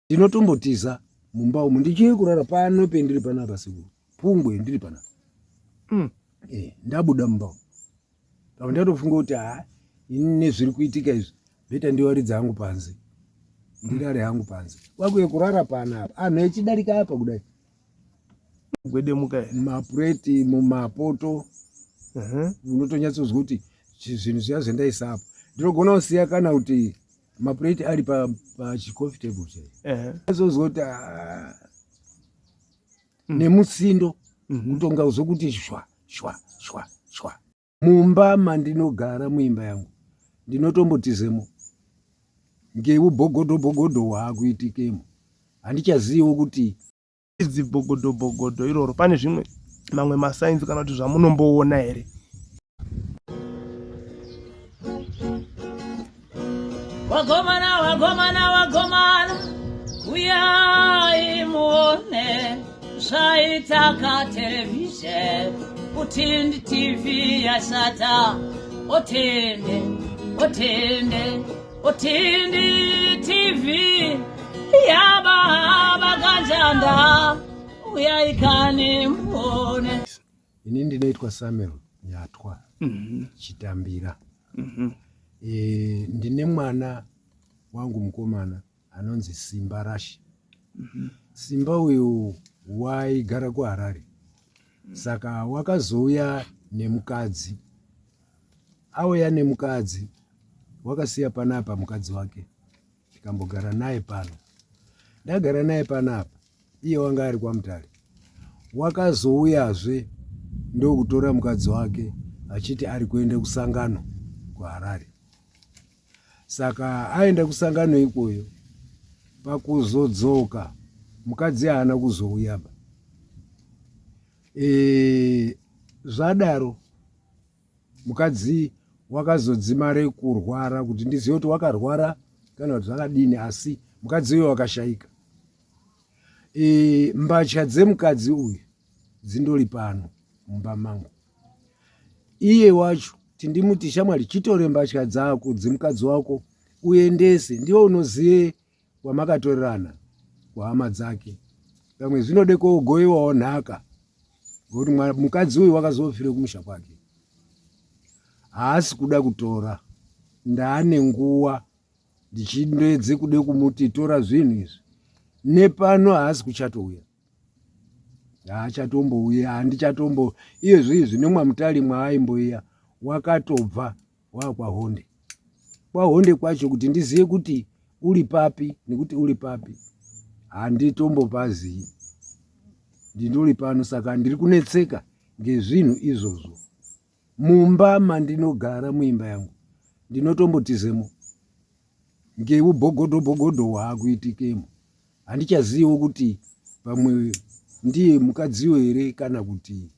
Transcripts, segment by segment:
Ndinotombotiza mumba umu ndichiri kurara pano pendiri panapa sekuru. Pungwe ndiri panapa. Eh, ndabuda mumba umu. Pamwe ndatofunga kuti ha ini nezviri kuitika izvi better ndiwaridze hangu panze. Ndirare hangu panze. Kwakuye kurara panapa. Anhu echidarika apa kudai. Gwedemuka here? Mapureti mumapoto. Unotonyatsozwa kuti zvinhu zviya zvendaisa apo. Ndinogona kusiya kana kuti mapureti ari pachicoffee table chaiyo. Azozwa kuti nemusindo kutonga uzokuti shwa shwa shwa shwa. Mumba mandinogara muimba yangu ndinotombotizemo ngeubhogodho bhogodho hwaakuitikemo. Handichaziviwo kuti Idzi bhogodho bhogodho iroro pane zvimwe mamwe masainzi kana kuti zvamunomboona here? Wagomana, wagomana, wagomana, uyai muone zvaita katerevhizheni Utindi TV yashata. Utindi, utindi, utindi TV yababa kanjanda, uyai kani muone. Ini ndinoitwa Samuel Nyatwa Chitambira. Ndine mwana wangu mukomana anonzi Simba Rashi. Simba uyu waigara kuHarare. Saka wakazouya nemukadzi. Auya nemukadzi wakasiya panapa mukadzi wake. Ndikambogara naye pano. Ndagara naye panapa iye wanga ari kwaMutare. Wakazouyazve ndokutora mukadzi wake achiti ari kuenda kusangano kuHarare. Saka aenda kusangano ikoyo pakuzodzoka mukadzi haana kuzouyaba. Zvadaro mukadzi wakazodzimare kurwara kuti ndizive kuti wakarwara kana kuti zvakadini, asi mukadzi uyo wakashaika. Mbatya dzemukadzi uyu dzindori pano mumba mangu. Iye wacho tindimuti shamwari chitore mbatya dzako dzemukadzi wako uendese, ndiwe unozive kwamakatorerana kuhama dzake. Pamwe zvinode kogoiwawo nhaka ngokuti mukadzi uyu wakazofire kumusha kwake, haasi kuda kutora. Ndaane nguva ndichindoedze kude kumuti tora zvinhu izvi, nepano haasi kuchatouya, haachatombouya, handichatombo iye zviizvi nemwamutali mwaaimboiya wakatobva waakwahonde. Kwahonde kwacho kuti ndizive kuti uri papi nekuti uri papi handitombopazivi, ndindori pano saka ndiri kunetseka ngezvinhu izvozvo. Mumba mandinogara muimba yangu ndinotombotizemo ngeubhogodho bhogodho hwaakuitikemo. Handichaziviwo kuti pamwe ndiye mukadziwo here kana kuti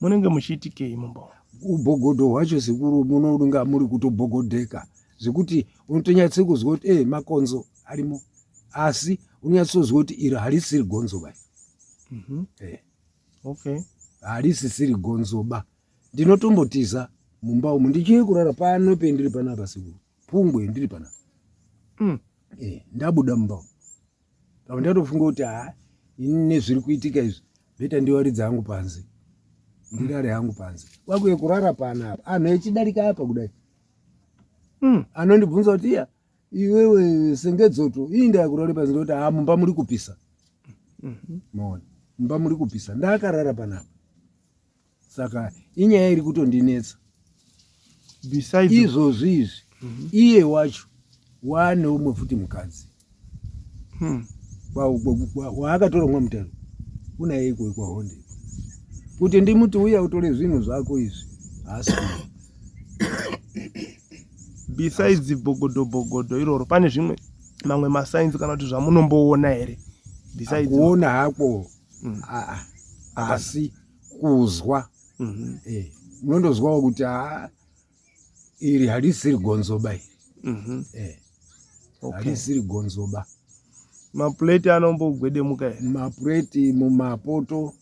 munenge muchiitikei mumba umu? Ubhogodho hwacho sekuru munonga muri kutobhogodheka zvekuti unotonyatse kuzwa kuti makonzo arimo, asi unonyatsozwa kuti iri harisiri gonzo ba. Harisisiri gonzo ba. Ndinotombotiza mumba umu ndichiri kurara pano pendiri panapa sekuru. Pungwe ndiri panapa. Ndabuda mumba umu. Pamwe ndatofunga kuti ha ini nezviri kuitika izvi better ndiwaridze hangu panze. Ndirare hangu panze. Kwakuye kurara panapa. Anhu echidarika apa kudai. Anondibvunza kuti iya iwewe sengedzoto iyi ndakurare panze ndoti ha mumba muri kupisa. Maona mumba muri kupisa ndakarara panapa. Saka inyaya iri kutondinetsa. Besides izvozvi izvi iye wacho waane umwe futi mukadzi. Waakatora umwe mutaro unaye iko kwahonde kuti ndimuti uya utore zvinhu zvako izvi haasi kuuya. Besides bogodo bogodo iroro pane zvimwe mamwe masainzi kana kuti zvamunomboona here? Besides kuona hako asi kuzwa unondozwawo kuti iri harisiri gonzoba iri. Harisiri gonzoba. Mapureti anombogwedemuka here? Mapureti mumapoto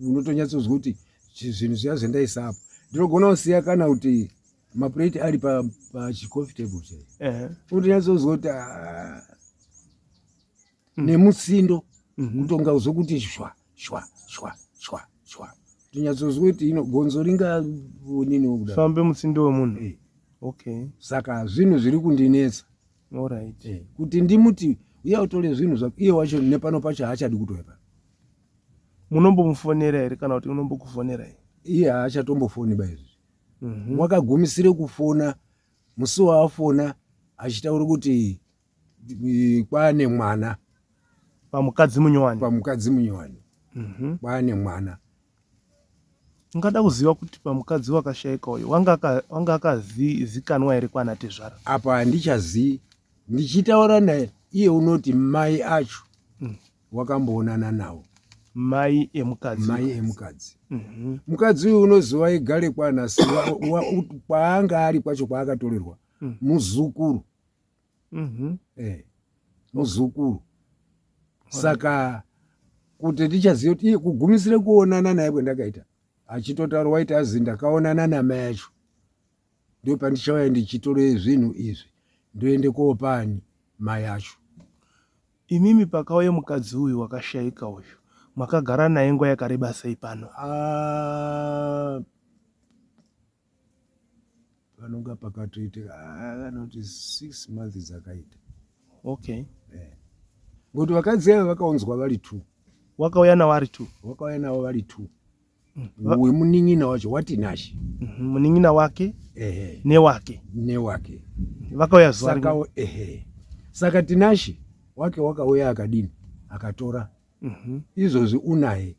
unotonyatsozwa kuti zvinhu zviya zvendaisa apo ndinogona kusiya kana kuti mapureti ari pachicoffee table chaiyo. Unotonyatsozwa kuti Nemutsindo kutonga uzokuti shwa shwa shwa shwa shwa, tonyatsozwa kuti ino gonzo ringaonini kudaro. Fambe mutsindo wemunhu. Okay. Saka zvinhu zviri kundinetsa. Alright. Kuti ndimuti uya utore zvinhu zvako, iye wacho nepano pacho haachadi kutoya pano. Munombomufonera here kana kuti unombokufonerai? Iye haachatombofoni ba izvi. Wakagumisire kufona musi waafona achitaura kuti kwaane mwana. Pamukadzi munyowani. Pamukadzi munyowani. Kwaane mwana. Ungada kuziva kuti pamukadzi wakashaika uyu wanga akazikanwa here kwana tezvara? Apa handichazii. Ndichitaura naye iye unoti mai acho wakamboonana nawo. Mai emukadzi. Mai emukadzi. Mukadzi uyu unoziva aigare kwana kwaanga ari kwacho kwaakatorerwa. Muzukuru. Muzukuru. Saka kuti ndichaziva kuti iye kugumisire kuonana naye kwendakaita achitotaura waiti azi ndakaonana namai acho, ndo pandichauya ndichitore zvinhu izvi ndoende koopani mai acho. Imimi pakauya mukadzi uyu wakashaika uyu, makagara naye nguva yakareba sei pano? Ah, panonga pakatoitika anoti 6 months dzakaita. Ngokuti vakadzi ava vakaunzwa vari two. Wakauya nawo ari two? Wakauya navo vari two. Wemunin'ina wacho waTinashe. Munin'ina wake? Ehe. Newake? Newake. Vakauya zuva Saka rimwe? Ehe, saka Tinashe wake wakauya akadini, akatora. Izvozvi unaye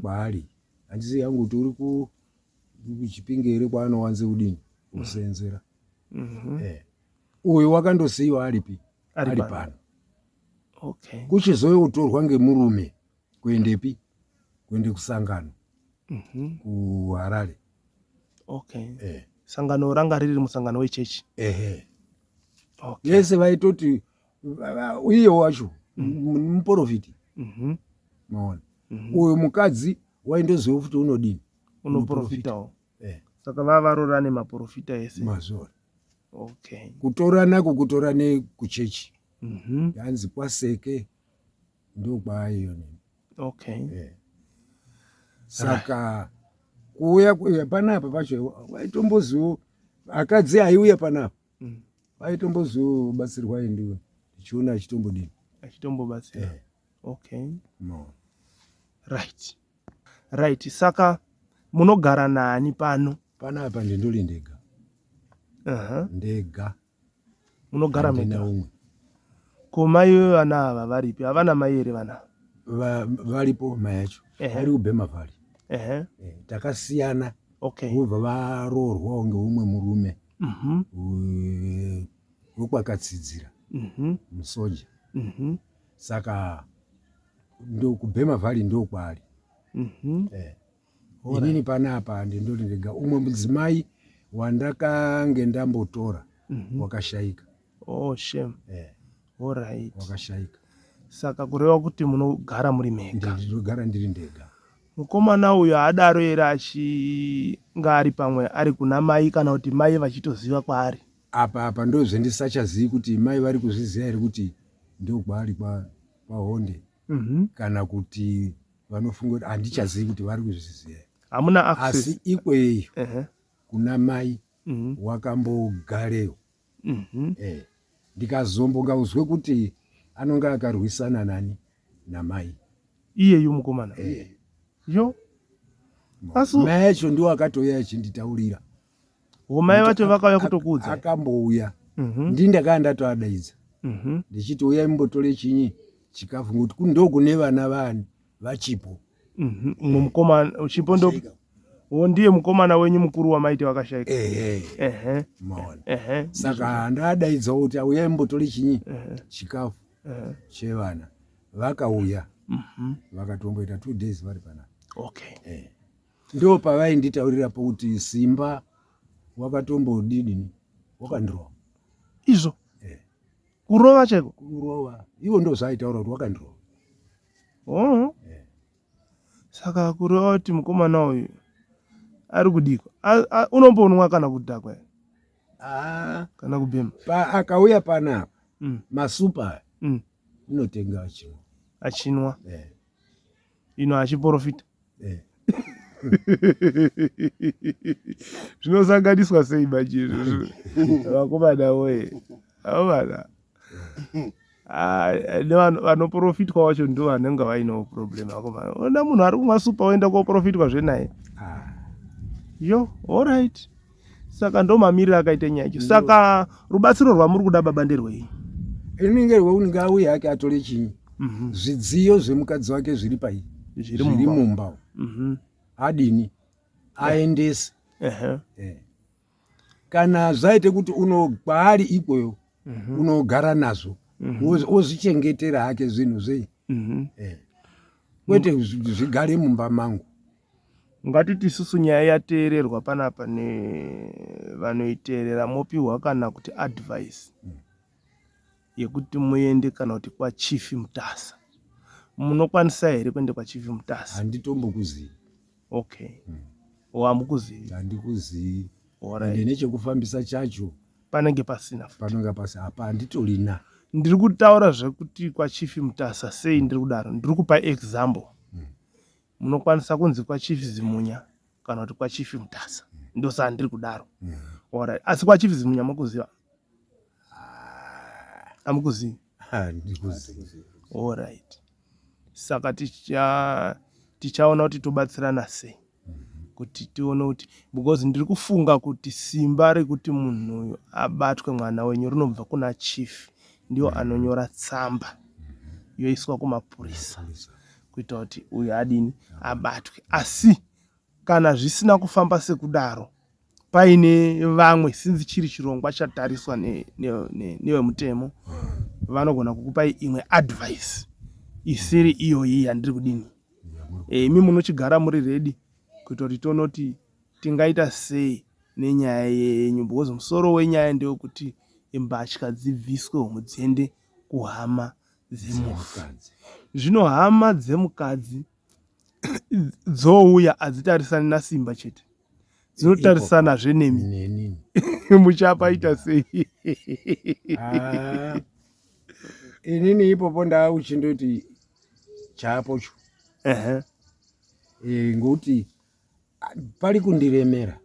kwaari, handisi yangu kuti uri kuChipinge here kwaanowanze kudini kusenzera. Uyu wakandosiyiwa aripi? Ari ari pano. Pano. Kuchizoyo utorwa ngemurume kuendepi, kuende kusangano kuHarare. Sangano ranga riri musangano wechechi? Ehe. Yese vaitoti iye wacho muprofiti. Maona, uyu mukadzi waindoziva futi unodini. Unoprofitawo. Saka vava varorane maprofita ese. Mazora. Kutorana kutorane kuchechi. Yanzi kwaSeke ndokwaaiyo nini. Saka kuuya panapa pacho waitomboziwo akadzi aiuya panapa aitomboziwo batsirwa ndiwe, ndichiona achitombodini. Achitombobatsira. No. Right, saka munogara naani pano? Panapa ndindori ndega. Ndega. Munogara Handina mega? Umwe. Ko mai vevana ava varipi? Havana mai here vana? Varipo mai acho. Vari kuBurma Valley. Takasiyana. Vobva varoorwawo ngeumwe murume wekwakatsidzira, musoja. Saka ndokuBurma Valley ndokwaari. Inini panapa ndindori ndega. Umwe mudzimai wandakange ndambotora wakashaika. Oh, shame. Alright. Wakashaika. Saka kureva kuti munogara muri mega? Ndinogara ndiri ndega. Mukomana uyu haadaro here achinga ari pamwe ari kuna mai, kana kuti mai vachitoziva kwaari? Apa ndozvendisachazivi kuti mai vari kuzviziva here kuti ndokwaari kwaHonde, kana kuti vanofunga kuti, handichazivi kuti vari kuzviziva. Hamuna access. Asi ikweyo kuna mai wakambogareyo. Ndikazombonga uzwe kuti anonga akarwisana nani, namai. Iyeyu mukomana? Yo, asi Mai acho ndiwo akatouya achinditaurira. Mai vacho vakauya kutokuudza? Akambouya. Ndi ndakaa ndatoadaidza ndichiti uyai mumbotore chinyi, chikafu, ngokuti ndokune vana vani vachipo. Umwe mukomana Chipo ndo wo ndiye mukomana wenyu mukuru wamaiti wakashaika? Ehe. Maona? Ehe. Saka ndadaidzawo kuti uyai mumbotore chinyi, chikafu chevana. Vakauya, vakatomboita 2 days vari panapa. Ndo pavainditaurirapo kuti Simba wakatombodidini, wakandirova. Izvo? Kurova chaiko? Kurova. Ivo ndo zvaaitaura kuti wakandirova. Oh. Saka kureva kuti mukomana uyu ari kudikwa, unombonwa kana kudhakwa here? Ah, Kana kubhema? Pa akauya panapa masupa aya. Unotenga achinwa. Achinwa. Eh. Ino achiprofita. Eh. Zvinosanganiswa sei manje izvozvo? Vakomana woye. Vakomana. Ah, vanoprofitwa wacho ndo vanenge vainawo problem vakomana. Ona munhu ari kumwa supa oenda koprofitwa zvenaye. Ah. Yo, all right. Saka ndo mamiriro akaita nyaya yacho. Saka rubatsiro rwamuri kuda baba nderwei? Inenge rweunenge auye hake atore chinyi. Mhm. Zvidziyo zvemukadzi wake zviri pai? Zviri mumba. Mhm. Adini? Aendese. Eh. Kana zvaite kuti uno kwaari ikweyo mhm. unogara nazvo ozvichengetera hake zvinhu zvei. Eh. Kwete zvigare mumba mangu. Ngatiti isusu nyaya yateererwa panapa nevanoiteerera mopihwa kana kuti advice yekuti muende kana kuti kwaChief Mutasa. Munokwanisa here kuenda kwaChief Mutasa? Handitombokuzivi. Okay. Mm. Hamukuzivi? Handikuzivi. Ende nechekufambisa chacho panenge pasina futi. Panenge pasina apa handitorina. Ndiri kutaura zvekuti kwaChief Mutasa sei ndiri kudaro? Ndiri kupa example. Mm. Munokwanisa kunzi kwaChief Zimunya kana kuti kwaChief Mutasa. Ndosaka ndiri kudaro. Mm. Alright. Asi kwaChief Zimunya mukuziva? Amukuzivi? Handikuzivi. Alright. Saka ticha tichaona kuti tobatsirana sei kuti tione kuti because ndiri kufunga kuti simba rekuti munhu uyu abatwe mwana wenyu rinobva kuna chief ndiwo anonyora tsamba yoiswa kumapurisa kuita kuti uyu adini abatwe asi kana zvisina kufamba sekudaro paine vamwe since chiri chirongwa chatariswa nevemutemo ne, ne vanogona kukupai imwe advice isiri iyoyi yandiri kudini eh, imi munochigara muri ready kuita kuti tonoti tingaita sei nenyaya yenyu because musoro wenyaya ndewekuti mbatya dzibviswe homu dziende kuhama dzemufi zvino hama dzemukadzi dzouya hadzitarisani nasimba chete dzinotarisanazve nemi muchapaita sei ah, inini ipopo ndauchindoti chapocho eh, ngokuti pari kundiremera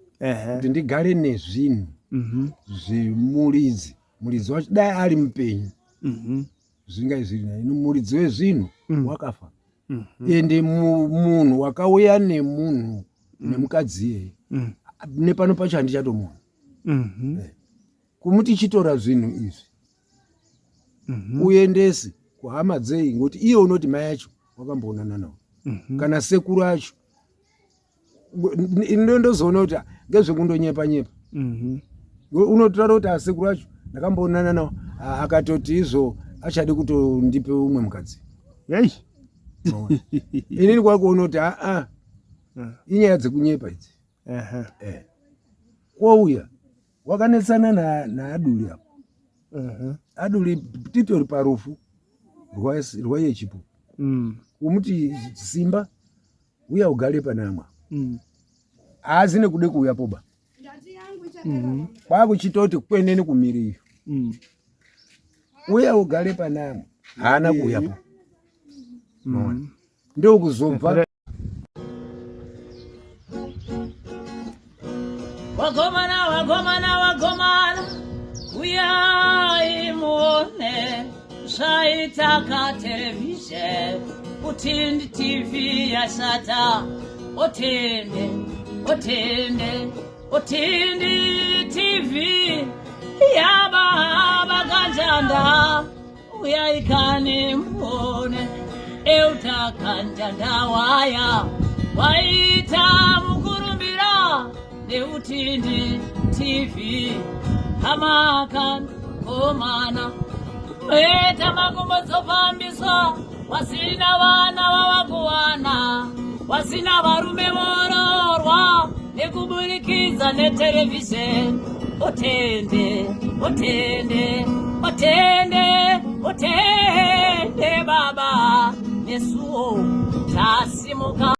kuti ndigare nezvinhu mhm. zvemuridzi muridzi wacho dai ari mupenyu mhm. zvingai zviri nai muridzi wezvinhu mm. wakafa mhm. ende munhu wakauya nemunhu nemukadzi iyeye nepano pacho handichatomuona eh. Kumuti chitora zvinhu izvi mm -hmm. uendese kuhama dzei ngokuti iye unoti mai acho wakamboonana nawo mm -hmm. kana sekuru acho ndo ndozoona kuti ngezvekundonyepa nyepa mm -hmm. unotaura kuti asekuru acho ndakamboonana nawo akatoti izvo achadi kutondipe umwe mukadzi yei inini kwakuona kuti aa inyaya dzekunyepa idzi eh. Kwouya wakanetsana naaduli apo aduli titori parufu rwaiye chipo mm. kumuti simba uya ugare panamwa mm. haazi nekude kuuya poba mm. kwakuchitoti kwenene kumiri iyo mm. uya ugare panamwa haana kuuyapo mm. ndokuzobva Wakomana, wakomana, wakomana, uyai muone zvaita katerevhizheni Utindi TV yashata Utindi, Utindi, Utindi TV yababa kanjanda Uyai kani muone Euta kanjanda waya waita mukurumbira neutindi TV hamakan komana Weta makumbo dzofambiswa wasina vana vavakuwana wasina varume vororwa nekuburikidza neterevhizheni utende utende utende utende baba nesuwo tasimuka.